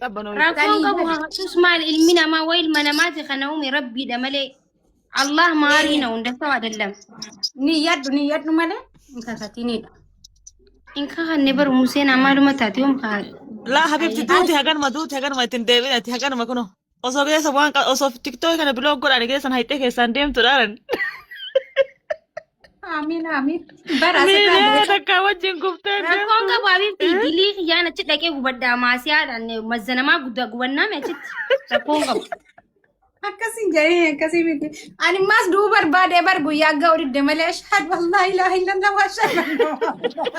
Qabbanoo. Rakkoon qabu haqatus maal ilmi namaa waa ilma namaati kana uume rabbiidha malee Allah maarii na hunda ሰው አይደለም። Niyyadhu niyyadhu malee hin kakatinidha. In kakanne bar Museen amaaluma taate yoom kahan. Laa habibti duuti haganuma duuti haganuma ittiin deebinati haganuma kuno. Osoo keessa waan osoo tiktookii kana biloo godhani keessan hayxee keessaan deemtu dhaaran. Amiin amiin. Bara asirraa Miiliyaa beeka. takka wajjin guftee Rakkoon deemtu. qabu habibti dilii kiyyaan achi dhaqee gubadhaa maasiyaadhaan mazzanamaa guddaa gubannaame achitti rakkoon qabu. Akkasiin jedhanii akkasii miti. Ani maas du'uu barbaadee bar guyyaa ga'u didde malee ashhadu an laa ilaaha illallah wa ashhadu anna Muhammadan.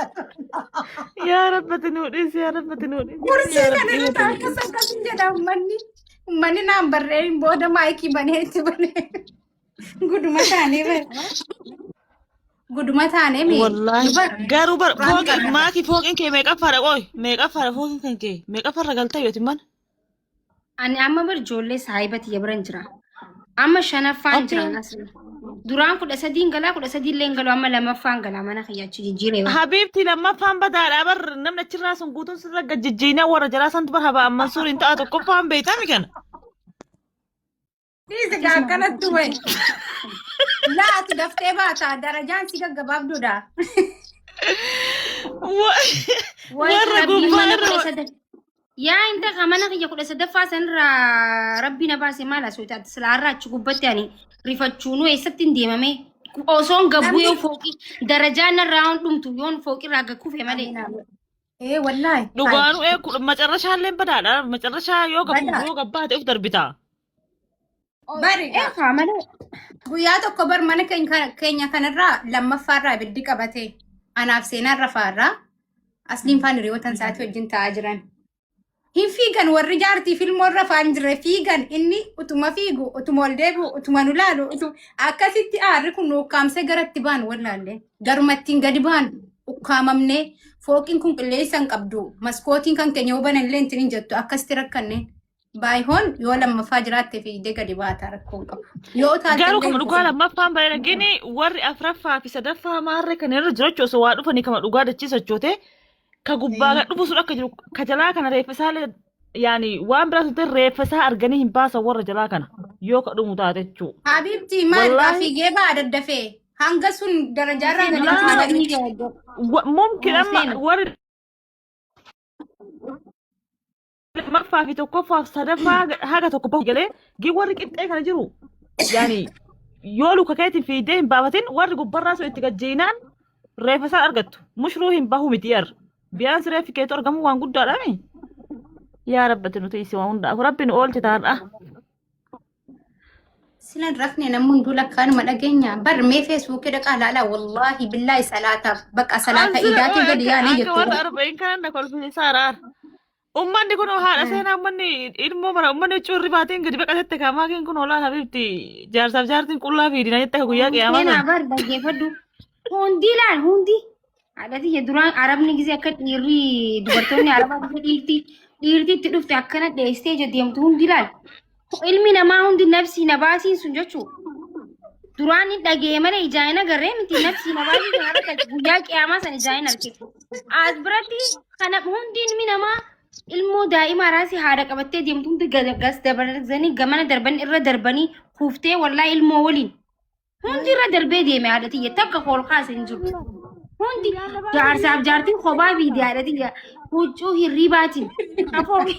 Yaa rabbati nuu dhiisi yaa rabbati nuu dhiisi. Kursii Yaa kana rabbi irra akkas akkasin jedha uummanni. Uummanni naan barreen booda maayikii banee itti banee. Guduma taanee bar. Guduma taanee mi. Wallaahi Dubar. garuu bar Quraan fooqi qara'aa. maaki fooqin kee meeqaffaadha qoy meeqaffaadha fooqin kan kee meeqaffarra galtee yooti mana. Ani amma bar ijoollee saahiba tiyya biran jira. Amma shanaffaan jira asli. Duraan 13n galaa 13 illee hin galu amma lamaffaan galaa mana kiyya achi jijjiiree bara. Habiibti lammaffaan badaadha bar namni achirraa sun guutuun sirra gad jijjiinaa warra jalaa santu bar haba amman suuriin ta'a tokkoffaan beeytami kana. Dhiisi gaa akkanatti wayi. Laa ati daftee baata darajaan si gaggabaabduudha. Wayi Warra rabbii gubbaa mana irra 13. Yaa inta ka mana kiyya 13ffaa sanirraa rabbi na baase maal asoo taate silaa irraa achi gubbatti ani rifachuunuu eessatti hin deemame. Osoon gabbuu Namni yoo fooqii darajaan narraa yoon dhumtu yoon fooqirraa gad kufe malee. Amiin amiin. Ee wallaahi. Dhugaanu ee macarrashaallee badaadha macarrashaa yoo gabbu Badaa. yoo gabbaate of darbita. Bari Ee kaa malee. guyyaa tokko bar mana keenya kanarraa lammaffaarraa ibiddi qabate anaaf seenaan rafaarraa asliin faan hiriyoota isaatii wajjin taa'aa jiran. Hin fiigan warri jaartii filmoon rafaa hin jirre fiigan inni utuma fiigu utuma ol deebi'u utuma nu laalu akkasitti aarri kun nu ukkaamsee garatti baanu wallaalle garuma ittiin gadi baanu ukkaamamnee fooqiin kun qilleensa hin qabdu maskootiin kan keenya yoo banan illee ittiin hin jettu akkasitti rakkanne. Baayihoon yoo lammaffaa jiraatte fiigdee gadi baata rakkoo hin qabu. Yoo utaalte Garuu illee kama dhugaa lammaffaan bareeda gini warri afraffaa fi sadaffaa maarree kan irra jiru jechuun osoo waa dhufanii kama dhugaa dachii sochoote ka gubbaa gad dhufu sun akka jiru ka jalaa kana reeffa isaallee yaani waan biraa sun ta'e reeffa isaa arganii hin baasan warra jalaa kana yoo ka dhumu taate jechuudha. Habiibti maal Wallaahi fiigee ba'a daddafee hanga sun darajaarraa Museen gaditti amma na ni gadi. gaadda. Mumkin amma Museen. warri lammaffaa fi tokkoffaa fi sadaffaa haga tokko bahu galee gin warri qixxee kana jiru yaani yoo luka keetiin fiigdee hin baafatin warri gubbarraa sun itti gajjeenaan reeffa isaan argattu mushruu hin bahu miti yar biyaan reeffi keetu argamu waan guddaadhaami yaa rabbati nuti isi waan hundaaf rabbi nu oolche taarra Silan rafne namni hunduu lakkaanuma dhageenya. Bar mee feesbuukii dhaqaa laalaa wallaahi billaahi salaataaf bakka salaata Ansira iidaatiin gadi yaanee akka jettu. warra arba'in kanan na kolfisiisaa raara. Ummanni kun haadha seenaa ummanni ilmoo mara ummanni huccuu irri baateen gadi baqatette kaamaa keen kun olaa habiibti jaarsaaf jaartiin qullaa fiidina jette akka guyyaa qiyaamaa Seenaa sana. bar dhaggeeffadhu. Hundi laal hundi. Haadha tiyya duraan arabni gisee akka dhiirri dubartoonni arabaa gisee dhiirti dhiirti itti dhufte akkana dheessitee ija deemtu hundi laal. Ilmi namaa hundi nafsii na baasiin sun jechuu. Duraan hin dhagee malee ijaan hin agarree miti nafsii na baasiin sun harka guyyaa qiyaamaa san ijaan hin arge. As biratti kana hundi ilmi namaa ilmoo daa'ima raasii haadha qabattee deemtu hundi gas dabarsanii gamana darban irra darbanii kuuftee wallaa ilmoo waliin Hundi irra darbee deeme haadha tiyya takka kool kaase hin jirtu. Hundi jaarsaaf jaartiin kophaa fiide haadha tiyya huccuu hirriibaatiin. Fooqii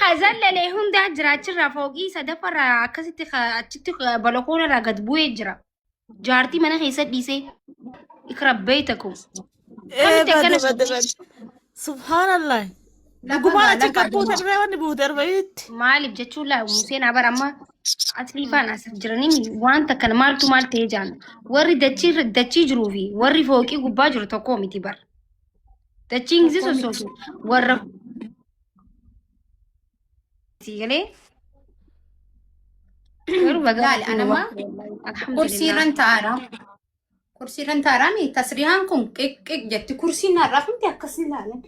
hazallalee hundaa jiraachirraa fooqii sadaffarraa akkasitti achitti balakoonarraa gad bu'ee jira. Jaartii mana keessa dhiisee ikra beeytakum. Ee Kamitti bade akkana bade bade. Subhaanallah. Lafa Dhugumaan gaa achi lafa gad buute adeema. dirree wanni buute arba'iitti. Maaliif jechuun laa Museen abar amma aslii faan as jiranii wanta kana maaltu maal ta'ee jaan warri dachii dachii jiruu fi warri fooqii gubbaa jiru tokko miti bar dachiin gisee Tokko miti. sossoosu warra sii galee garuu baga Laali rabbiin nu anama baase alhamdulillah. kursiirran taa'aadha. Kursiirran taa'aadha tasrihaan kun qiq qiq jetti kursiin narraa miti akkas ilaalan.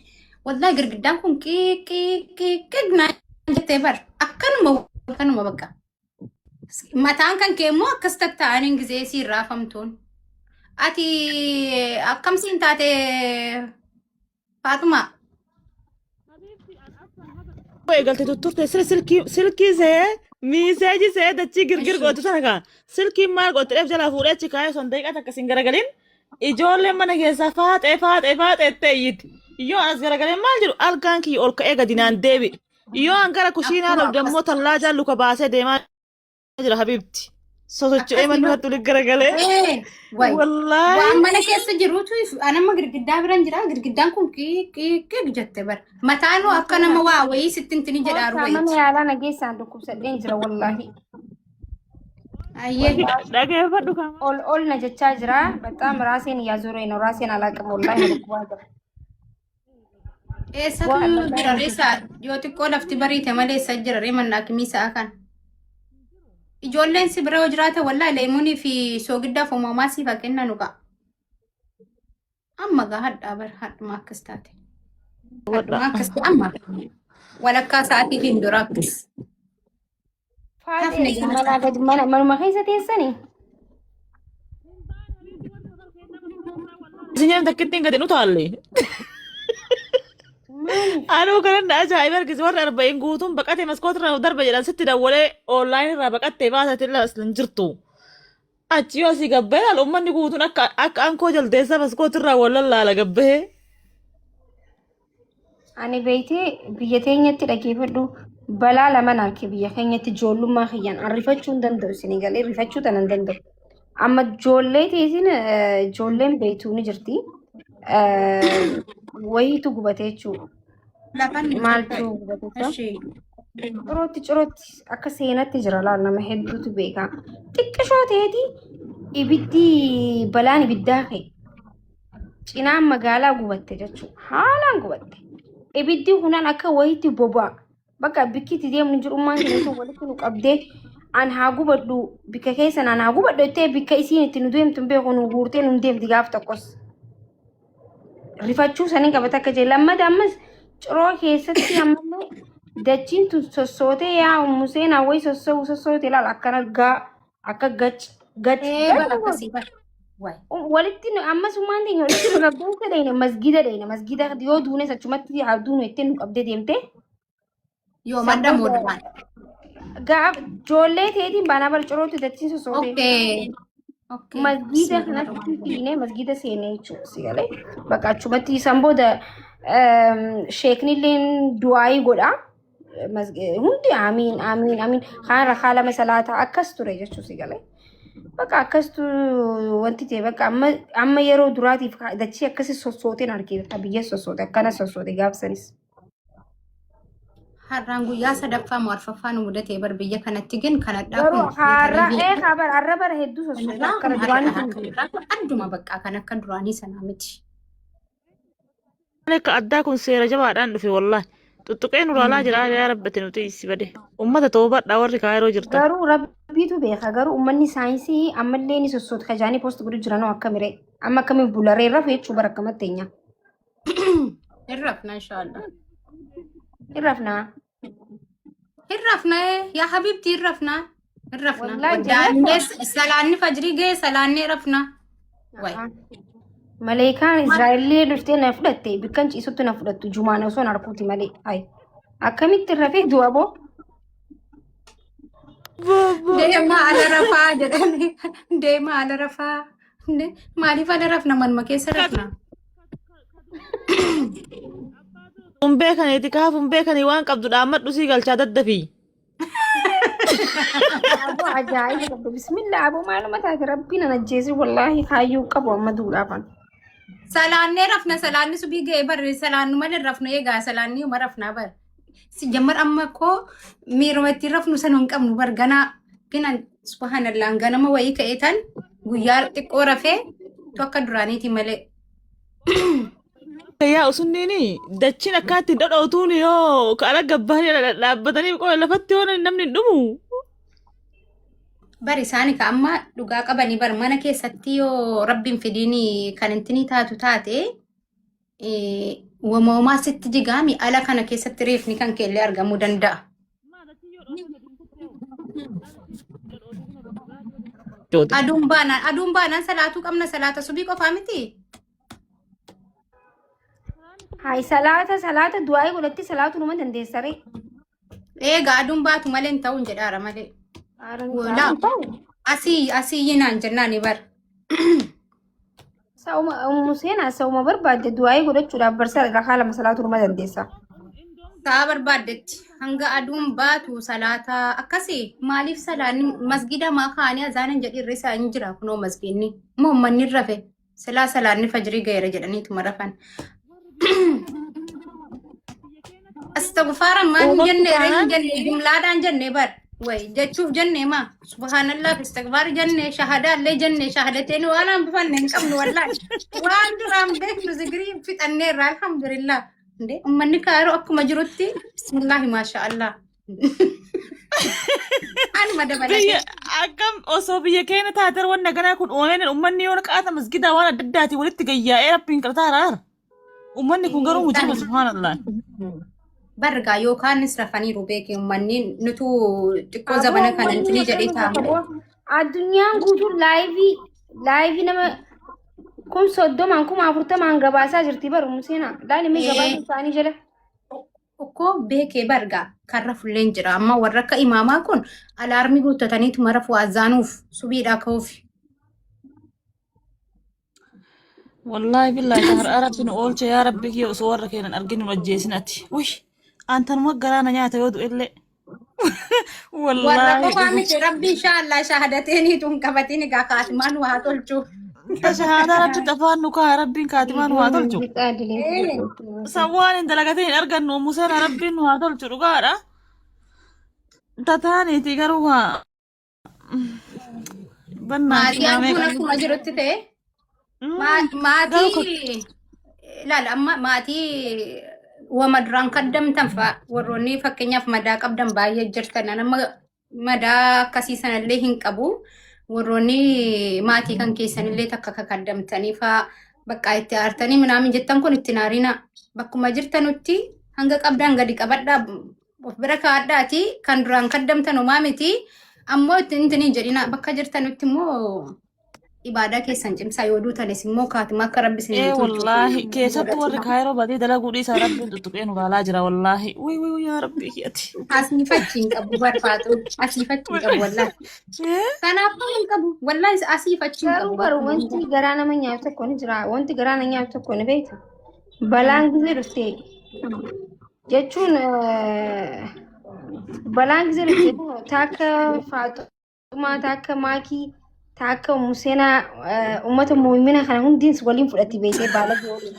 Wallahi girgiddaan kun qiq qiq qiq qiq naan jettee bar akkanuma akkanuma bakka. Mataan kan kee immoo akkas tatta'aniin gisee siin raafamtuun. Ati akkam siin taate Faaxumaa? Eegalte tutturte sila silkii silkii see miiseeji see dachii girgir gootu sana kaa silkiin maal gootte dheef jalaa fuudhee achi kaayee son daqiiqaa takka sin garagalin ijoolleen mana keessaa faaxee faaxee faaxee itti iyyiti. Yoo as garagalee maal jedhu algaan kiyya ol ka'ee gadi naan deebi'e. Yoo an gara kushiinaa Akkuma lolu dammoo tallaajaan luka baasee deemaa jira habiibti. Sosocho'ee Akkasii manni bar. hattu garagalee. Ee, wayi. Wallaahi. Waan mana keessa jirutu anamma girgiddaa biran jira. Girgiddaan kun qiiq qiiq qiiq jette bar. Mataanuu akka nama waa wayii sitti intini jedhaaru Koottaa mana wayiiti. yaalaa na geessaan dhukkubsadheen jira wallaahi. Ayyee. Dhageeffadhu kama. Ol ol na jechaa jira. Baxaam raaseen iyaazuuree ነው ራሴን አላውቅም ወላሂ na dhukkubaa jira. Eessatu Waan adda jira ree sa'a yoo xiqqoo lafti bariite malee eessa jira ree manna akimii sa'a kan. Ijoolleen si bira yoo jiraate wallaahi leemunii fi soogiddaaf uumamaa siif haa kennanu qa'a. Amma gaa hadhaa bar hadhuma akkas taate. Hadhuma akkas ta'e amma walakkaa sa'aatii hin dura akkas. Faatee Hafne isin gaa manaa gadi mana manuma keessa teessanii? Isin jedhan takkittiin gadi nu taalle. Maaliif? Anuu kanan na ajaa'iba argise warri arba'in guutuun baqatee maskoota irraa darba jedhan sitti dawwalee oonlaayin irraa baqattee baasate irraa hin jirtu. Achi yoo asii gabbahee laal uummanni guutuun akka akka ankoo jaldeessaa maskoota irraa wal lallaala gabbahee. Ani beeytee biyya teenyatti dhageeffadhu balaa laman arke biyya keenyatti ijoollummaa kiyyaan an rifachuu hin danda'u isinii galee rifachuu tana hin danda'u. Amma ijoollee teetiin ijoolleen beeytuu ni jirti. Wayiitu gubate jechuudha. Lafan Maaltu gubate jechuudha? Eshi. Cirootti cirootti akka seenatti jira laal nama hedduutu beeka. Xiqqishoo ta'eeti ibiddi balaan ibiddaa ka'e. Cinaan magaalaa gubatte jechuudha. Haalaan gubatte. Ibiddi kunaan akka wayiitti boba'a. Bakka bikki itti deemnu jiru ummaan keenya sun walitti nu qabdee an haa gubadhu bikka keessan an haa gubadhu jettee bikka isiin itti nu deemtu hin beeku nu guurtee nu deemti gaaf tokkos. Rifachuu sanii qabata akka jee lammata ammas ciroo keessatti ammallee dachiin tun sossootee yaa ummu seenaa wayi sossoo'u sossoote ilaal akkana gaa akka gac gac Ee gac bara akkasii bara. Wayi. Walitti nu ammas ummaan teenya walitti nu qabdee isa dhayne masgiida dhayne masgiida yoo duunes achumatti haa duunu jettee nu qabdee deemte. Yoo San madda booda moodaan. gaaf ijoollee teetiin baanaa bara cirootti dachiin sossootee. Okay. Okay. Masgiida kanatti fiinee masgiida seenee jechuudha si galee. Bakka achumatti san booda sheeknilleen du'aayii godha. Hundi amiin amiin amiin kaan rakaa lama salaataa akkas ture jechuudha si galee. Bakka akkastu wanti ta'e bakka amma amma yeroo duraatiif dachii akkasi sossooteen argee bakka biyya sossoote akkana sossoote gaafsanis. Har'aan guyyaa sadaffaa moo arfaffaa nu mudate bar biyya kanatti gin kanadhaa Garuu kun har'a biyya ee kabar har'a bara hedduu sossoote kanarraa akkana kun duraanii har'a kun. kanarraa kun adduma bakka kan akka duraanii sanaa miti. Akka addaa kun seera jabaadhaan dhufe wallaahi. Xuxuqee nu laalaa jira yaa rabbati nuti si bade. Uummata toobadhaa warri kaayiroo jirtan. Garuu rabbiitu beeka garuu uummanni saayinsii ammallee ni sossoota kajaanii poost godhu jiranoo akkamiree amma akkamiin bularee rafu jechuu bara akkamatti eenyaa. Hin rafna inshaallah. Hin rafnaa. Hin rafna yaa habibti hin rafna. Hin rafna. Wallaahi Waddaannee jannata. salaanni fajrii ga'e salaannee rafna. Wayi. Maleekaan Israa'ellee dhuftee na fudhatte bikkan ciisutti na fudhattu jumaan osoo hin harkuuti malee. Hayi. Akkamitti rafee du'a boo? Deemaa ala rafaa jedhanii. Deemaa ala rafaa. Maaliif ala rafna manuma keessa rafna? Hin beekanii tikaaf hin beekanii waan qabdu dhaammadhu sii galchaa daddafii. Aboo ajaa'iba qabdu. Bismillah aboo maaluma taate rabbiin an ajjeesi wallaahi kaayyuu qabu amma duudhaafan. Salaannee rafna salaanni subii ga'e bar salaannu malee rafnu eegaa salaanni uma rafnaa bar. Si jammar amma koo miiruma ittiin rafnu sana hin qabnu bar ganaa gina subhanallah ganama wayii ka'ee tan guyyaa xiqqoo rafee tu akka duraaniiti malee. Yaa usunniini dachiin akkaatti hin dhodhootuun yoo karaa gabbaanii dhaabbatanii qola lafatti yoo namni hin dhumu. Bar isaani ka amma dhugaa qabanii bar mana keessatti yoo rabbiin fidiin kan intinii taatu taate wamoomaa sitti jigaami ala kana keessatti reefni kan keellee argamuu danda'a. Aduun baanaan salaatuu qabna salaata subii qofaa miti. Hayi salaata salaata du'aa'ii godhatti salaatu numa dandeessaree. Eegaa aduun baatu malee hin ta'uun jedhaara malee. Aara ni Walaa. ta'a. Hin ta'u. Asii asii yinaan jennaan bar. Sa'uma ummu seenaa sa'uma barbaadde du'aayii godhachuudhaaf barsaa rakaa lama salaatuu numa dandeessa. Sa'a barbaaddetti hanga aduun baatu salaataa akkasii maaliif salaanni masgida maa kaanii azaanan jedhi irri isaa hin jira kunoo masgidni moo manni rafe silaa salaanni fajrii ga'eera jedhaniituma rafan. Astagfaara maan hin Uumamni jenne irra hin taanaan jenne jumlaadhaan jenne bar way jechuuf jenne maa subhaanallah istagfaar jenne shahadaallee jenne shahadateen waan hambifanne hin qabnu wallaahi waan duraan beeknu zigirii fixanneerra alhamdulillah. Inde ummanni kaayiroo akkuma jirutti bismillaahi maasha Allah. Anuma dabalatee. Biyya akkam osoo biyya keenya taatee wanna ganaa kun uumameen uummanni yoo qaata masgidaa waan adda addaatiin walitti gayyaa'ee rabbiin kadhataa araara. Uummanni kun garuu mujrima subhaanallah. Bargaa yookaanis rafaniiru beeke uummanni nutu xiqqoo zabana kana intinii jedhee taa'u. Addunyaan guutuun laayivii laayivii nama 30,000 40,000 gabaasaa jirti baru seenaa. Laali mee gabaasa isaanii jala. Okkoo beekee bargaa kan rafulleen jira amma warra akka imaamaa kun alaarmii guuttataniitu rafu azaanuuf subiidhaa ka'uuf. Wallaahi billaahi ta har'a rabbi nu oolche yaa rabbi kiyya osoo warra keenan arginu nu ajjeesin ati. Uy antanuma garaa na nyaata yoo du'ellee. Warra Wallaahi qofaa miti rabbi inshaallah shahadateeniitu hin qabatin egaa kaatimaan waa tolchu. Ta shahaadaa rabbi afaan nu kaa rabbiin kaatimaa nu haa tolchu. San waan hin dalagatin hin argannu museen rabbiin nu haa tolchu dhugaadha. Tataaniiti garuu waa bannaa Maatii fi arguun akkuma jirutti ta'e Garuu maatii ilaala amma maatii wama duraan kaddamtan fa'a warroonni fakkeenyaaf madaa qabdan baay'ee jirtan nama madaa akkasii sanallee hin qabu warroonni maatii kan keessanillee takka kakaddamtanii fa'a bakka itti aartanii minaamin jettan kun itti naarina bakkuma jirtanutti hanga qabdan gadi qabadhaa of bira kaa'adhaati kan duraan kaddamtan homaa miti ammoo itti hin jedhina bakka jirtanutti immoo ibaadaa keessan cimsaa yoo duutanis immoo kaatuma akka rabbi isin Ee tolchu wallaahi keessattuu warri kaayiroo badii dalaguu dhiisaa rabbiin tuttuqee nu laalaa jira wallaahi. Wuy wuy yaa rabbii kiyyati. Asiifachi hin qabu barbaadu asiifachi hin qabu wallaahi. Kanaafuu hin qabu wallaahi asiifachi hin Garuu qabu. garuu wanti garaa nama nyaatu tokko ni jira. Wanti garaa nama nyaatu tokko ni beekta. Balaan gizee dhufte jechuun balaan gizee dhufte taakka Faaxumaa taakka Maakii taakka Museenaa uummata muumina kana hundiins waliin fudhatti beekee baala waliin.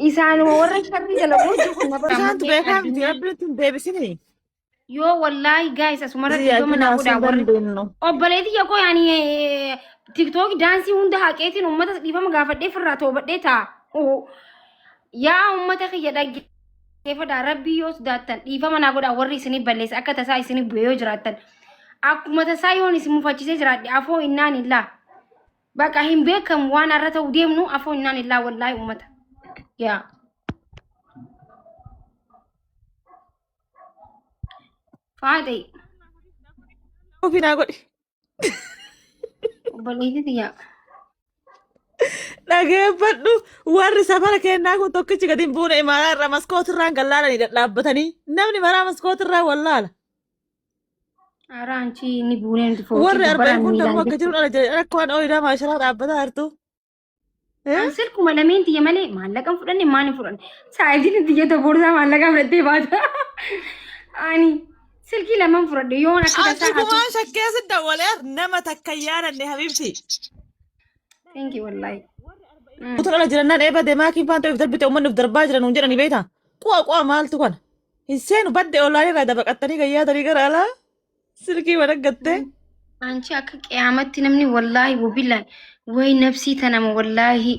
Isaanuma warra sharrii dalagu hojii kun na Isaantu barbaade. beekaa miti rabbiin itti hin deebisini. Yoo wallaahi gaayis asumarratti Ziyyaa iddoo manaa godhaa hin warri dandeenyu. obboleetti yakoo yaani tiktook daansii hunda haqeetiin uummata dhiifama gaafadhee firraa toobadhee taa. Yaa uummata kiyya dhaggeeffadhaa rabbii yoo sodaattan dhiifama naa godhaa warri isinii balleessa akka tasaa isinii bu'ee yoo jiraattan akkuma tasaa yoon isin mufachiisee jiraadhe afoo innaan illaa baqa hin beekamu waan har'a ta'u deemnu afoo innaan illaa wallaahi uummata. Yaa. Faaxee Ofii naa godhi. obboleettii tiyya. Dhageeffadhu warri safara kennaa kun tokkichi gadi hin buune imaalaa irraa maskootirraan gallaalanii dhadhaabbatanii namni maraa maskootirraa wallaala. Haaraa anchi inni buunee nuti fooqii Warri arba'in gubbaraan kun dammoo miilaan akka jiru dhala jedhe rakkoo waan ooyidaa maasharaa dhaabbataa jirtu. An silkuma lameen tiyya malee maallaqa hin fudhanne maal hin fudhanne. Saayitiin tiyya boorsaa maallaqa fudhattee baata. Ani silkii lamaan fudhadhe yoon akka Anti tasaa hatu. kumaan shakkee si dawwalee nama takka hin yaadanne habiibti. Thank you wallahi. Utuu dhala jirannaan eeba deemaa kiin faanta of darbite uummanni of darbaa jiran nuun jedhanii beektaa? Quwa quwa maaltu kana? Hin seenu badde ollaanii irraa dabaqattanii gayyaatanii gara alaa silkii walaggattee. Anchi akka qiyaamatti namni wallaahi wabillahi way nafsii tanama wallaahi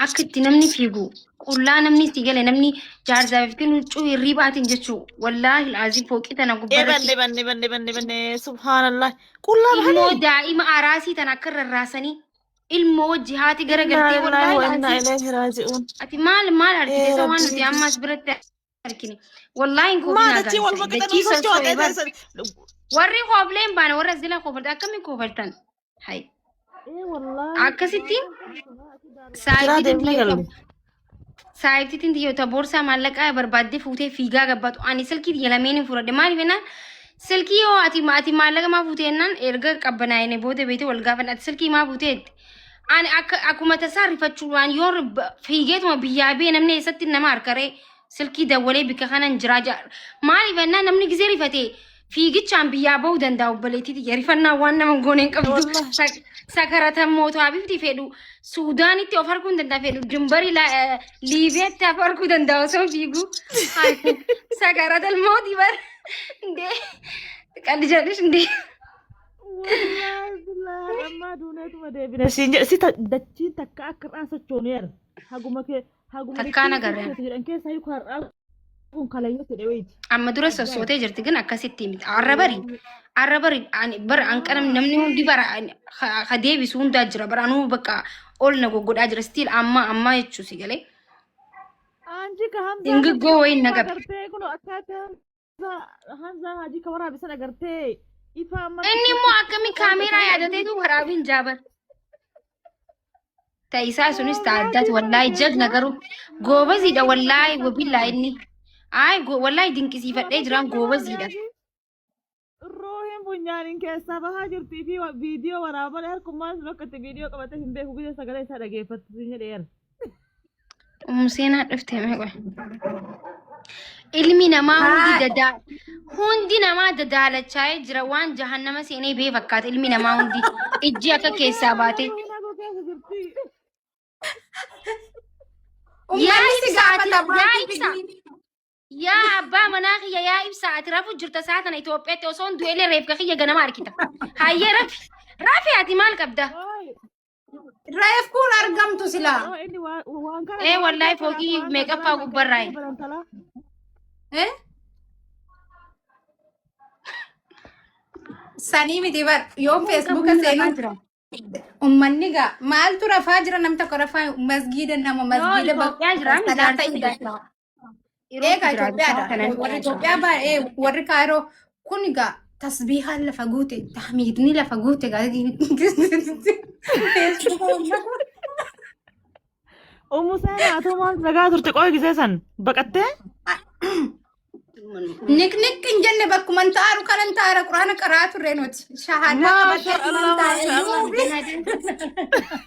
akka itti namni fiigu qullaa namni itti gale namni jaarzaafiftiin huccuu hirriibaatiin jechuu wallaahi laazim fooqii tana gubbarratti Ebanne banne banne banne banne subhaanallah. Qullaa ilmoo bahanii. daa'ima araasii tana akka rarraasanii ilmoo wajji haati gara Innaa galtee lillahi wallaahi wa innaa laazim ilayhi raaji'uun. ati maal maal argite Ee isa waan rabbii. nuti ammas biratti argine wallaahi hin Maa koofnaa dachii wal gaazexaa makatan dachii socho'aa sosso'e bar ta'e. warri kooflee hin baane warra zila koofaltan akkamiin koofaltan hay Ee wallaahi. akkasitti Kiraa saayitiin deemnee tiyya galle. Saayibtiitiin tiyya boorsaa maallaqaa barbaaddee fuutee fiigaa gabbatu. Ani silkii tiyya lameen hin fudhadhe. Maaliif jennaan, silkii yoo ati maallaqa maa fuutee jennaan, erga qabbanaa'ine booda beetee wal gaafadha. Ati silkii maa fuutee jette. Ani akka akkuma tasaa rifachuudhaan yoo fiigeetuma biyyaa bee, namni eessatti nama harkaree silkii dawwalee bikka kanan jiraa jaa. Maaliif jennaan, namni gizee rifatee fiigichaan biyyaa bahuu danda'a. Obboleettii tiyya, rifannaa waan nama hin goone hin qabdu. Wallahi. Sakaratan mootaa bifti fedhu Suudaanitti of arguu hin danda'a, fedhu dimbarii Liibiyaatti of arguu danda'a osoo fiigu. Sakaratan mootii bar indee qalli jedhus indee. Wallahi billahi, ammaa duuneetuma deebine siin jedhe. Si dachiin takka akka irraan sochooneera. Haguma kee haguma Takkaan dachiin agarre. sochoote jedhan keessaa hiiku har'aa kun kalayyoo jedhe wayiiti. Amma dura sossootee jirti, ግን akkasitti miti. Arra bari arra bari ani bara anqana namni hundi bara ka deebisu hundaa jira, bara anuu bakka ol na goggodhaa jira still amma amma jechuu si galee. Anji ka Hamzaa Dingiggoo wayiin na qabe. Agartee kun akkaataa Hamzaa Hajii ka waraabisan agartee ifa amma. Inni immoo akkami kaameeraa yaadateetu waraabiin jaabar. Ta'isaa sunis ta'addaati, wallaahi jagna, garuu goobaziidha, wallaahi wabillaa inni. Ayi, wallaahi dinqisiifadhee jiraan, goobaziidha. Ruuhin funyaaniin keessaa bahaa jirtii fi viidiyoo waraabaa harkummaan sun akka itti viidiyoo qabatee hin beeku, gisa sagalee isaa dhageeffattu siin jedheera. Ummu seenaa dhufte meeqa? Ilmi namaa hundi dadaa hundi namaa dadaalachaa'ee jira, waan jahannama seenee bee fakkaata ilmi namaa hundi ijji akka keessaa baate. Ruuhin hagoo keessa jirti. Yaa Uummanni si ibsa ati gaafata yaa maaliif ibsa fiigni? Yaa abbaa manaa kiyya, yaa ibsa, ati rafu jirta saa tana Itoophiyaatti, osoo hin du'eelee reefka kiyya ganama argita. Hayyee, rafi rafi, ati maal qabda? Oi, Reef kun argamtu silaa. oh, inni waan kana Ee wallaahi, fooqii meeqaffaa gubbarraayi. Barantalaa. Eh? Sanii miti bar yoom Feesbuuka seenuu uummanni gaa maaltu rafaa jira, nam tokko rafaa masgiida nama Yoo masgiida Itoophiyaa jira salaata jaarsa idaa. Yeroo Eegaa jira Itoophiyaadha. Warri Itoophiyaa baay'ee, warri Kaayiroo kun egaa tasbiihaan lafa guute, tahmiidni lafa guute gaa. Feesbuuka uummata. Ummu seenaa, atoo maal nagaa turte qoy gisee san baqattee? Nik nik hin jenne, bakkuma hin ta'aru kanan ta'ara quraana qaraa turre nuti. Shahaadaa Maasha qabattee Allah, kuman taa'e. maasha Allah.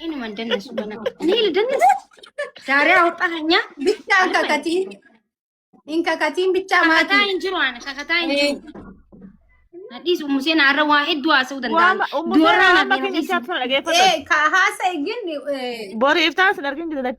Inuma dannasu gana. እኔ ልደንስ ዛሬ አወጣኸኛ። Bichaan kakatiin. Hin kakatiin bichaa Kakataa maatii. hin jiru, ana kakataa hin jiru. Nadhiis Ummu Seenaa har'a waa hedduu haasa'uu danda'an. Waan Ummu Dubarraa seenaa na amma keenya dhiisi. ishaatu sana dhageeffadhu. Ee ka haasa'e gin Bori iftaan sin argin gida.